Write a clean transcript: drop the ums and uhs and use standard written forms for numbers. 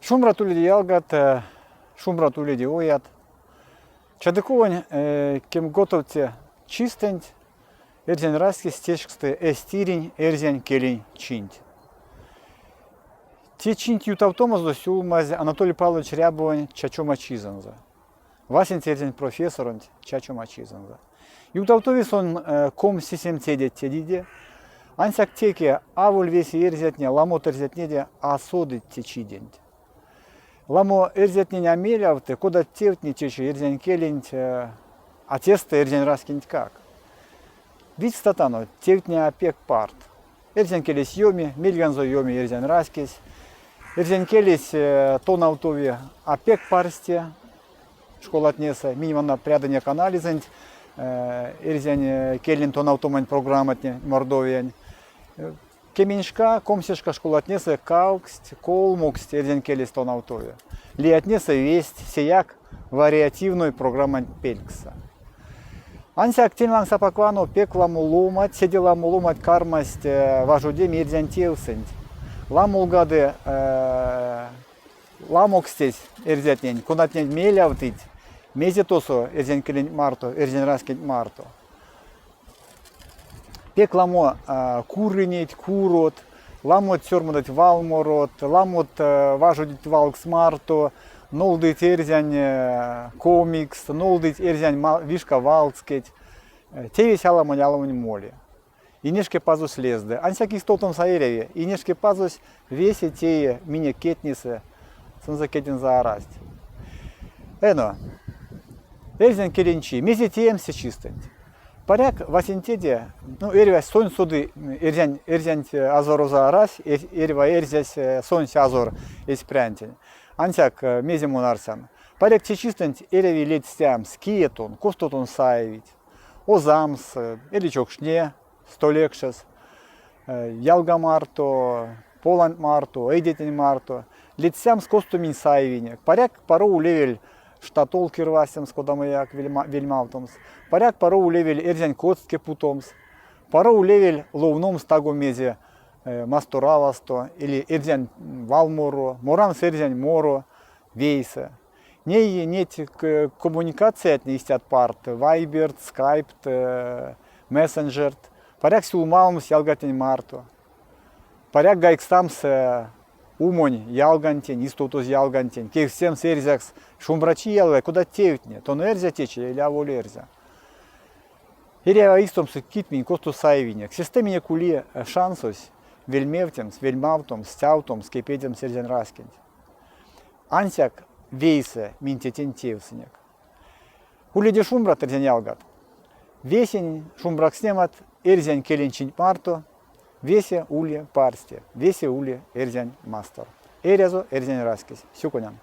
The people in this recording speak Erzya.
Шумбрат уледе ялгат, шумбрат уледе оят. Чадыковонь кемготовце чистэнть эрзянь раськесь тешксты эсь тиринь эрзянь келень чинть. Те чинть ютавтомазо сюлмазь Анатолий Павлович Рябовонь чачома чизэнзэ. Васенце эрзянь профессоронть чачома чизэнзэ. Ютавтови сон комсисемцеде тедиде, ансяк теке аволь весе эрзятне, ламот эрзятнеде а содыть те чиденть. Ламо эрзятнень а мелявты, кодат тевтне течи эрзянь келенть, а тестэ эрзянь раськентькак. Видькстатано, тевтне а пек парт. Эрзянь келесь ёми, мельганзо ёми эрзянь раськесь. Эрзянь келесь тонавтови а пек парсте школатнесэ. Минь вана прядынек анализэнть эрзянь келень тонавтомань программатне Мордовиянь. Кеменьшка, комсешка школатнесэ кавксть, колмоксть эрзянь келесь тонавтови. Лиятнесэ весть, сеяк вариативной программанть пелькссэ. Ансяк тень лангс апак вано, пек ламо ломать, седе ламо ломать кармасть важодеме эрзянь тевсэнть. Ламолгады ламокстесь эрзятнень, конатнень мелявтыть, мезе тосо эрзянь келенть марто, эрзянь раськенть марто. Пек ламо курынеть, курот, ламот сёрмадыть валморот, ламот важодить валкс марто, нолдыть эрзянь комикст, нолдыть эрзянь вишка валскеть. Тевесь аламонь-аламонь моли. Инешке Пазось лезды. Ансяк истотомс а эряви. Инешке Пазось весе теи минек кедтнесэ, сонзэ кедензэ арасть. Эно, эрзянь келень чи. Мезе теемс се чистэнть? Паряк, васенцеде, ну, эрьвась сонсь соды, эрзянь, эрзянть азорозо арась, эрьва эрзясь сонсь азор эсь прянтень. Ансяк мезе мон арсян? Паряк, те чистэнть эряви ледстямс, кие тон, косто тон саевить, озамс эли чокшне стольэкшес, ялга марто, поланть марто, эйдетнень марто, ледстямс, косто минь саевинек. Паряк, паро улевель штатол кирвазтемс кодамояк вельмавтомс. Паряк, паро улевель эрзянь коцтке путомс. Паро улевель ловномс таго мезе Масторавасто или эрзянь валморо, морамс эрзянь моро вейсэ. Ней неть коммуникациятне истят парт, Вайберт, Скайпт, мессенджерт. Паряк сюлмавомс ялгатнень марто. Паряк гайгстамс умонь ялгантень, истовтозь ялгантень, кевкстемс эрзякс, шумбрачи ялгай, кодат тевтне, тон эрзя течи или аволь эрзя. Эряви истомс кить минь косто саевинек. Сестэ минек ули шансось вельмевтемс, вельмавтомс, стявтомс, кепедемс эрзянь раськенть. Ансяк вейсэ минь тетень тевсынек. Уледе шумбрат, эрзянь ялгат! Весень шумбракстнемат эрзянь келень чинть марто, весе ули парсте, весе ули эрзянь мастор. Эрязо эрзянь раськесь. Сюконян!